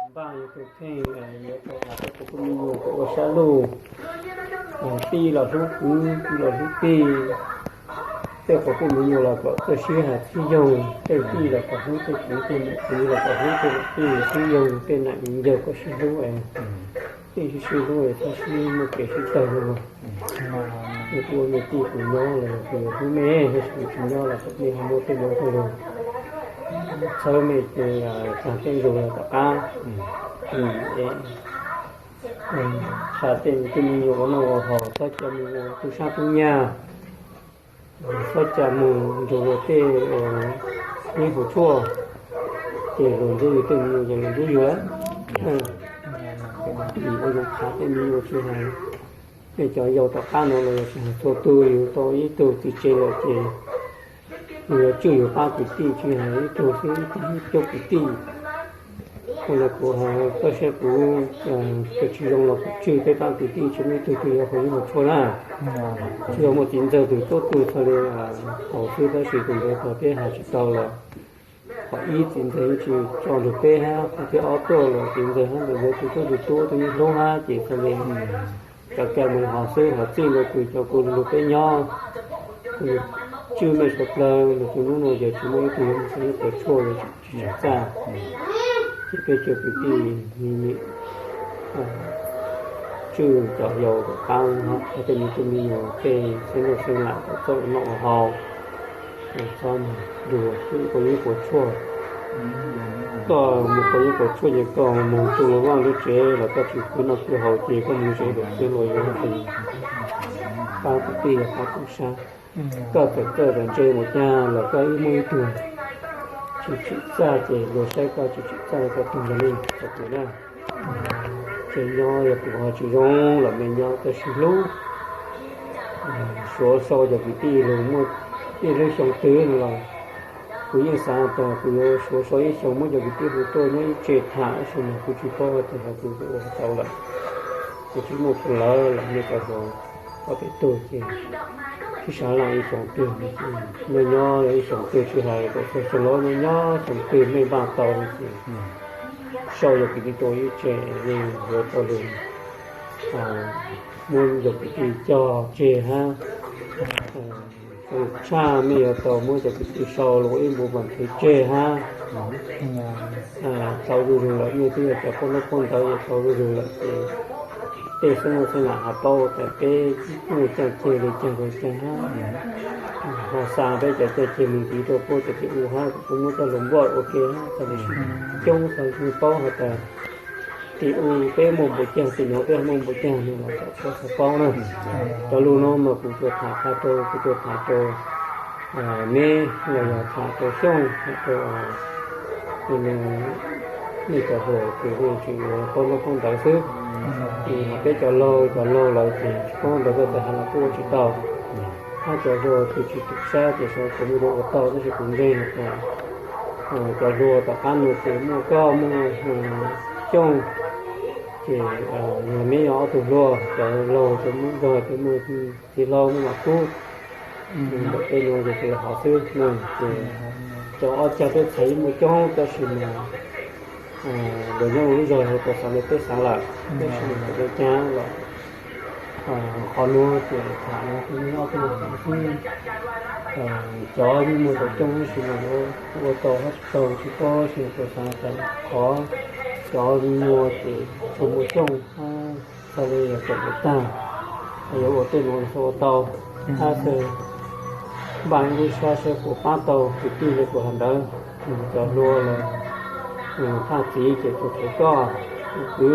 Npaj yuav tus kheej, yuav tau tej qhov phooj ywg kom ua sab luj, tij los hlub kwv, kwv los hlub tij. Tej qhov phooj ywg los kom txawj sib hais sib yoog, tej tij los kom hlub tej kwv, tej niam txiv los kom hlub tej niam tij, sib yoog tej nam yawg kom sib hlub, tej sib sib hlub es thiaj sib muaj kev sib tawg no. Yog kuv ua mej tij kuv nyob los kuv yuav hlub mej, tab sis kuv tsis nyob los kom mej ho muaj tej nuav tej lug txhawb mej ces taag tej zug los tom qab. Qha tej me tub me nyuam ua noj ua haus txhob ca mus ua tub sab tub nyag, txhob ca mus nrug luag tej yeeb haus tshuaj, ces luag ntxub yug tej me nyuam ces luag ntxub yug lawm. Ua zoo qha tej me nyuam tsis hais, mej cov yau tom qab no los yog tsis hais txhua tug, yug tau ib tug txiv tsev lawm ces yug yuav tswj yug pab kwv tij, tsis hais ib tug xwb, ib tug ib coob kwv tij. Ua li kuv hais, koj saib kuv, koj tsis zoo los kuv tswj peb pab kwv tij, tsis muaj ib tug twg yuav haus yeeb haus tshuaj na. Tsuas yog muaj txiv ntxawg tug tuab tug txhaj le haus xwb, tab sis tus ntawd thaum peb hais tsis tau los, qhov ib txiv ntxawg yeej tsis tso nrug peb hab, qhov thib ob tuaj los txiv ntxawg hab ntawm ntawd tus tuab tus tuab tus yeej hlub hab ces txhaj le cov kag mus haus xwb, hos txij ntawd kws cov kuv lug peb nyob, kuv tswj mej suav dlawg lug txug hnub no ces tsis muaj ib tug yuav mus haus yeeb haus tshuaj, tsis txawj. Ces peb cov kwv tij tswj cov yau tom qab, hos tej me tub me nyuam tej xeeb ntxwv xeeb lam kom txawj ua noj ua haus, txhob mus dua kuv yeeb kuv tshuaj. Koj mus kuv yeeb kuv tshuaj ces koj mus txug luag vaj lub tsev los koj tsis khwv noj khwv haus ces koj mus zov luag txwv luag yuav pab kwv tij yog pab tub sab. Koj txawm txawj txawm ntse mus tag los koj ib muaj ib tug tsis tsim txaj ces luag saib koj tsis tsim txaj, koj tug nrog nej txhua tus na. Ces nyob yog kuv ho tsis zoo los mej nyob koj sib hlub, suav sau cov kwv tij lug muaj ib lub xyoo twg no los kuv yeej xav tas kuv yuav suav sau ib xyoo muab cov kwv tij hu tuaj nyob ib tse tham, tab sis mas kuv tsis paub tias kuv ua tau lawm, kuv tsis muaj phau lawv los nej cov hluas ob peb tug ces sib sab laj ib xyoo twg, nyob nyob ib xyoo twg tsis hais kom txog xyoo laus, nyob nyob xyoo twg mej npaj tau ces sau yog kwv tij tuaj ib tse, nej yuav tau lug muab yog kwv tij coj tseg hab. Tshaj mej yuav tau muab cov kwv tij sau lug ua ib npuv vas thev tseg hab. Tau zuj zug lawm, nej twb yog cov poj ntaub poj ntawv es tau zuj zug lawm ces tej xeeb ntxwv xeeb lam has paub tas peb muaj caaj ceg le caag le caag hab. Ho xa peb cov caaj ceg mus ntxiv rau puab cov tim u hab, kom puab muab coj lug npuaj ua ke hab, txhaj le sib coob, txhaj le sib paub has tas tim u peb muaj npaum caag, tim nuav peb muaj npaum caag no los kom puab txhaj paub na. Cov lug nuav mas kuv tsuas tham qha rau, kuv tsuas tham rau meb los yog tham rau Xyooj, tham rau nej cov hluas ces nej tseem yuav paub ntaub paub ntawv xwb. Peb cov laug, cov laug lawm ces tsis paub ntawv koj txawm has los kuj ua tsis tau. Hab cov hluas twg tsis tum sab ces sawv daws muaj dua ua tau, tab sis kuv ntseeg has tas cov hluas tom qab no ces muaj koj muaj Xyooj, ces yog meb yog ob tug hluas, cov laug ces muaj Nkag, ces muaj txiv hlau muaj Vam Kub. Ntawm tej nuav ces hov xwb no ces cov ob cag peb txhais yeej muaj coob, tab sis mas lawv nyob lub zog tau xaav le peb xaav lawm, tab sis mas txawm le caag los qhov nuav ces tham no kuv nyob ob tug xwb. Cov yeej muaj tau coob, tab sis mas ua tau hab tsis tau tsis paub, tab sis txawm xaav tas qhov cov muaj ces tsuas muaj Xyooj hab Txhaj le yog txawm yuav tag, yuav ua tej nuav txhaj ua tau, hab xwb npaj ib lub sab saib puas pab tau kwv tij le puas hov ntawd. Cov hluas los thaj txiv ces tsuas tshuav koj, tus kwv,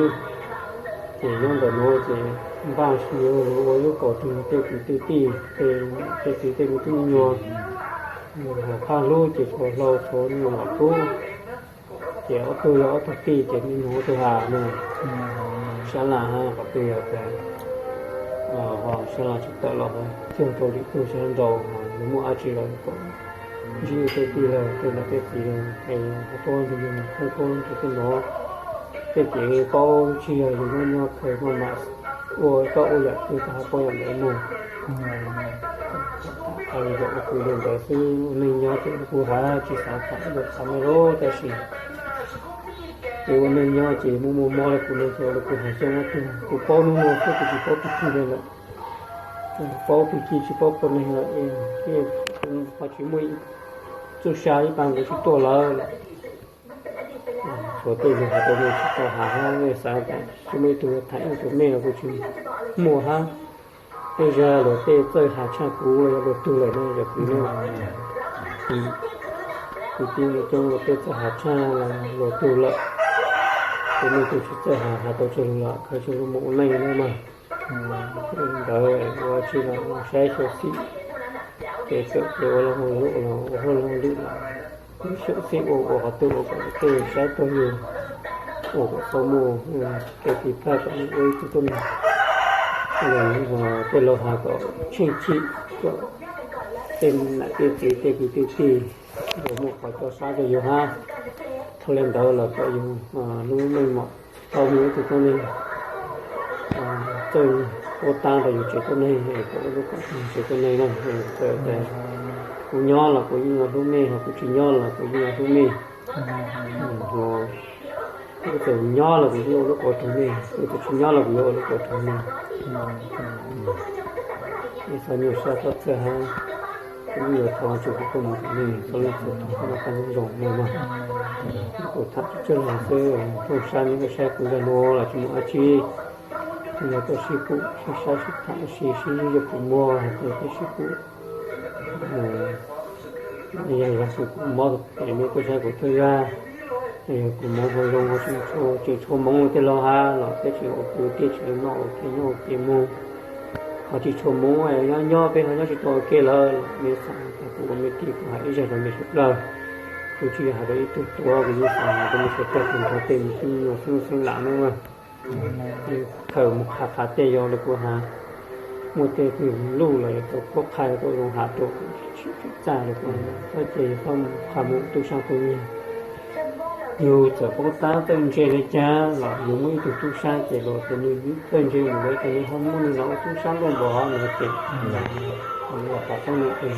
ces nyob ntawm nuav ces npaj sib yuav lug ua lub kaum rwg tej kwv tej tij, tej txiv tej me tub me nyuam, hab hlub ces tshuav hlau tshuav nus los tub. Ces ob tug yog ob tug tij ces me nus ob tug has no. Sab laj hab qhov twg yog tas ho sab laj tsis tawm los ho cuag rau lwm tug sab nraud, yog muaj dab tsi los kom ntsib tej tij laug tej niam tej txiv es ho tuab nrug yug, tuab nrug tej nuav, tej kev paub tsis yog yug nyob nyob khaws maj mam ua koj ua yam twg koj ho paub yam ntawd mog. Tham li yam ua kwv yam ntawd xwb, neej nyob ces kuv has tsis xav tham ib lus tham me lub, tab sis Ces ua neej nyob ces muaj muaj mob li kuv no ces ua rau kuv hav xyoob mob tuag. Kuv paub hnub no xwb kuv tsis paub tus twg li lawm. Paub tus twg tsis paub poj neeg lawm, ho tsis muaj ib txoj sa ib pa nkaus tsis tuaj lawm. Tshuav tej lus hais rau nej tsis tau hais hab nej xav tias tsis muaj ib tug tham ib tug mej los kuv tsis muaj hab. Tej zag luag tej txawj has tshaj kuv los yog luag tug lawm no yog kuv ne. Kuv tij no coob luag tej txawj has tshaj los luag tug lawm. Ces nej tus tsis txawj has has tau tsawg lug los khaws tsawg lug mus ua neej na mas. Ntawd ua tsi los saib xyuam xim, ces kawm ces ua loo hauj lwm los ua hauj lwm los xyuam xim ua ua qhov twg ua kom tej saib taug yus, ua kom tau muaj kev tiv thaj kom yus ua ib tug tuab neeg, tej laug has kom tsheej chim, kom tej nam tej txiv tej kwv tej tij luag muaj qhov coj sab rau yus hab. Dhau li ntawd los kom yus lub neej mom tau muaj ib tug tuab neeg txawj paub tab rau yus tsev tuab neeg, kom ua lub kom tsev tuab neeg na. Txawm tias kuv nyob los kuv yeej yog hlub mej, ho kuv tsis nyob los kuv yeej yog hlub mej. Txawm nyob los kuv yeej ua lub qhov rau mej, txawm tsis nyob los kuv yuav ua lub qhov rau mej. Ib txhia nyuaj sab txhob txhawj hab, kuv yeej yuav thov Vajtswv kom koj mus rau mej, txhob leej txhua tus koj noj qab nyob zoo no mas. Kuv tham tsis tsawg los xwb, thooj sab nej koj saib kuv zag nuav los tsis muaj dab tsi, yog koj sib pum sib saib sib tham sib sib yuav kuv muag, hais tias koj sib pum yog zag kuv mob es nej tuaj saib kuv thawj zag, yog kuv mob ho zoo tseem tshuav hmoov tej laug hab los peb tseem ua kwv tij tseem noj ua ke nyob ua ke mus. Ho tsis tshuav hmoov nyob nyob peb ho nyob tsis tau ua ke lawm los nej xav tas kuv ua mej tij kuv hais ib zag rau mej sawv dlawg. Kuv tsis yog hais rau ib tug tuav, kuv yeej xav hais rau mej sawv dlawg tug nrog tej me tub me nyuam xeeb xeeb lam no mas. Khaws mus qha qha tej yog li kuv has, muaj tej twg luj los yuav tau paub qha tau zoo has rau, tsis txaj li kuv has, txhob cia yus txhob mus qha mus tub sab tub nyiag. Yus txawm paub tab txawj ntse li cas los yus muaj ib tug tub sab ces luag tias nws txawj ntse mus lawm ces nws ho muab nws los ua tub sab luaj npaum hov no ces, los pom tub no ces